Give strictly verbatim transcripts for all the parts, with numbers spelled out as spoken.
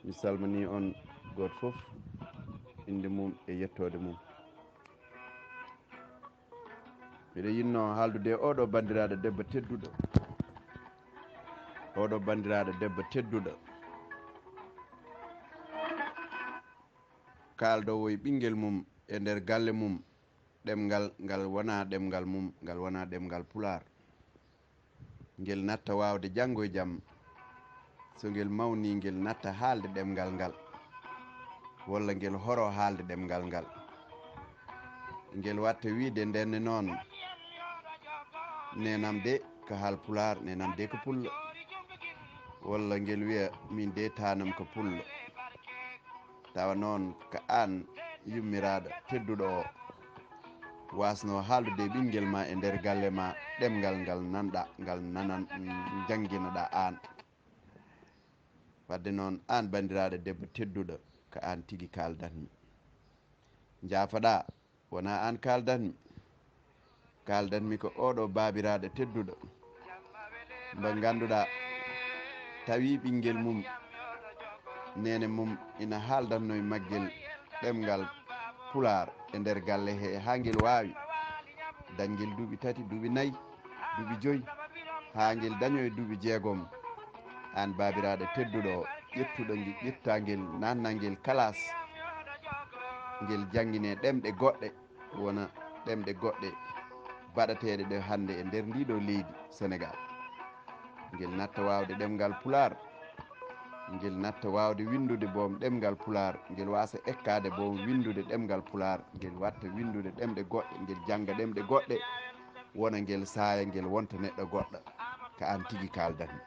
Mi salmini on gooto fof, innde mum e yettoode mum. Miɗo yinno haaldude e oɗo banndiraaɗo debbo tedduɗo. Oɗo banndiraaɗo debbo tedduɗo. Kaaldoowo e ɓinngel mum e nder galle mum, ɗemngal ngal wonaa ɗemngal mum, ngal wonaa ɗemngal Pulaar. Ngel natta waawde janngo e jam. So ngel mawni, ngel natta haalde ɗemngal ngal, walla ngel horo haalde ɗemngal ngal. Ngel watta wiide ndenne noon, "Neenam de ko haal Pulaar, neenam de ko pullo." Walla ngel wiya, "Min de taanam ko pullo." Tawa noon ko aan yummiraaɗo tedduɗo o, waasno haaldude e ɓinngel ma e nder galle ma ɗemngal ngal nanɗa, ngal nanan, mm, njannginaɗa aan. Wadde noon, aan banndiraaɗo debbo tedduɗo, ko aan tigi kaaldatmi. Njaafoɗa, wonaa aan kaaldatmi. Kaaldatmi ko oɗo baabiraaɗo tedduɗo, mbo ngannduɗaa tawi ɓinngel mum, neene mum ina haaldatno e maggel ɗemngal Pulaar e nder galle he, haa ngel waawi dañgel duuɓi tati, duuɓi nayi, duuɓi joyi, haa ngel dañoo e duuɓi jeegom. Aan baabiraaɗo tedduɗo o, ƴettuɗo nge, ƴettaa ngel, naatnaa ngel kalaas, ngel janngine ɗemɗe goɗɗe, wona ɗemɗe goɗɗe baɗateeɗe ɗe hannde e nder ndiɗo leydi Senegaal. Ngel natta waawde ɗemngal Pulaar, ngel natta waawde winndude boom ɗemngal Pulaar, ngel waasa ekkaade boom winndude ɗemngal Pulaar, ngel watta winndude ɗemɗe goɗɗe, ngel jannga ɗemɗe goɗɗe, wona ngel saaya, ngel wonta neɗɗo goɗɗo. Ko aan tigi kaaldatmi.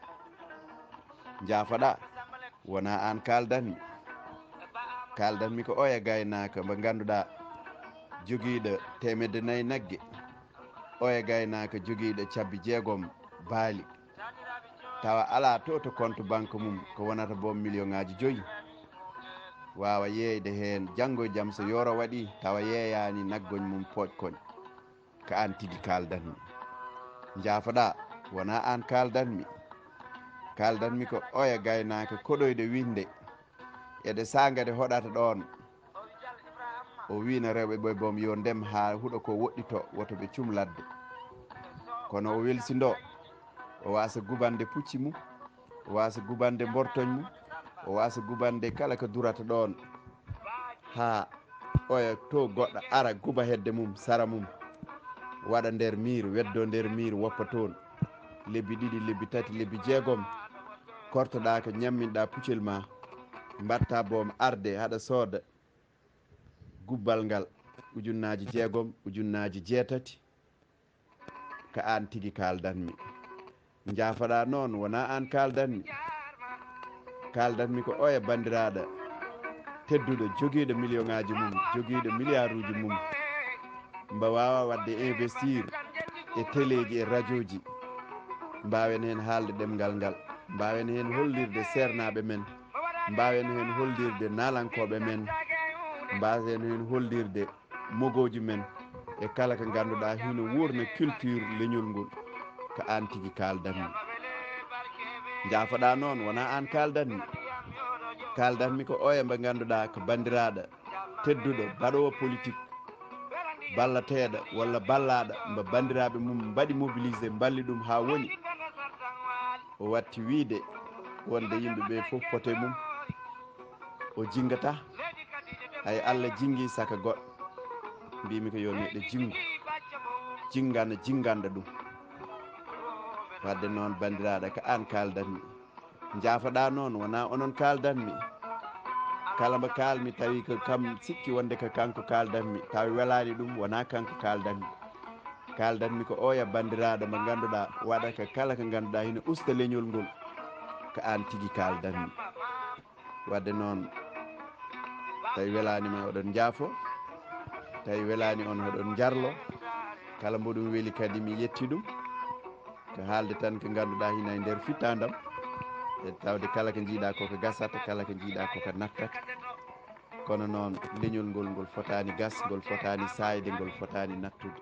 Njaafoɗa, wonaa aan kaaldatmi. Kaaldatmi ko oya gaynaaka mbo ngannduɗaa jogiiɗo teemedde nayi nagge, oya gaynaaka jogiiɗo cabbi jeegom baali, tawa alaa to, to compte banque mum ko wonata boom million ŋaaji joyi, waawa yeeyde heen janngo e jam, so yooro waɗi, tawa yeeyaani naggoñ mum pooƴkoñ. Ko aan tigi kaaldatmi. Njaafoɗa, wonaa aan kaaldatmi. Kaaldatmi ko oya gaynaaka koɗoyɗo winnde. E ɗe saanga ɗe hoɗata ɗoon, o wiina rewɓe ɓe boom yo ndem haa huɗo ko woɗɗito, woto ɓe cum ladde. Kono o welsindo, o waasa gubande pucci mum, o waasa gubande mbortoñ mum, o waasa gubande kala ko durata ɗoon, haa oya to goɗɗo ara guba hedde mum, sara mum, waɗa nder miir, weddo nder miir, woppa toon lebbi ɗiɗi, lebbi tati, lebbi jeegom, kortoɗaa ko ñamminɗaa puccel ma, mbaɗta boom arde haɗa sooda gubbal ngal ujunnaaji jeegom, ujunnaaji jeetati. Ko aan tigi kaaldatmi. Njaafoɗa noon, wonaa aan kaaldatmi. Kaaldatmi ko oya banndiraaɗo tedduɗo, jogiiɗo million ŋaaji mum, jogiiɗo milliard uji mum, mbo waawa waɗde investir e teleeji, e rajooji. Mbaawen heen haalde ɗemngal ngal, mbaawen heen hollirde seernaaɓe men, mbaawen heen hollirde naalankooɓe men, mbaawen heen hollirde mogooji men e kala ko ngannduɗaa hino wuurna culture leñol ngol. Ko aan tigi kaaldatmi. Njaafoɗa noon, wonaa aan kaaldatmi. Kaaldatmi ko oya mbo ngannduɗaa ko banndiraaɗo tedduɗo, baɗoowo politique, ballateeɗo walla ballaaɗo, mbo banndiraaɓe mum mbaɗi mobilisé, mballi ɗum haa woni. O watti wiide wonde yimɓe ɓe fof pote mum, o jinngata. Hay Allah jinngi saka goɗɗo. Mbimi ko yo neɗɗo jinngu, jinngana, jinnganɗo ɗum. Wadde noon, banndiraaɗo, ko aan kaaldatmi. Njaafoɗa noon, wonaa onon kaaldatmi. Kala mbo kaalmi tawi ko kam sikki wonde ko kanko kaaldatmi, tawi welaani ɗum, wonaa kanko kaaldatmi. Kaaldatmi ko oya banndiraaɗo mo ngannduɗaa waɗa ko kala ko ngannduɗaa hino usta leñol ngol. Ko aan tigi kaaldatmi. Wadde noon, tawi welaani ma, oɗon njaafo, tawi welaani on, oɗon njarlo. Kala mbo ɗum weli kadi, mi yetti ɗum. Ko haalde tan ko ngannduɗaa hina e nder fittaandam, e tawde kala ko njiiɗaa ko ko gasata, kala ko njiiɗaa ko ko nattata. Kono noon, leñol ngol, ngol fotaani gas, ngol fotaani saayde, ngol fotaani nattude.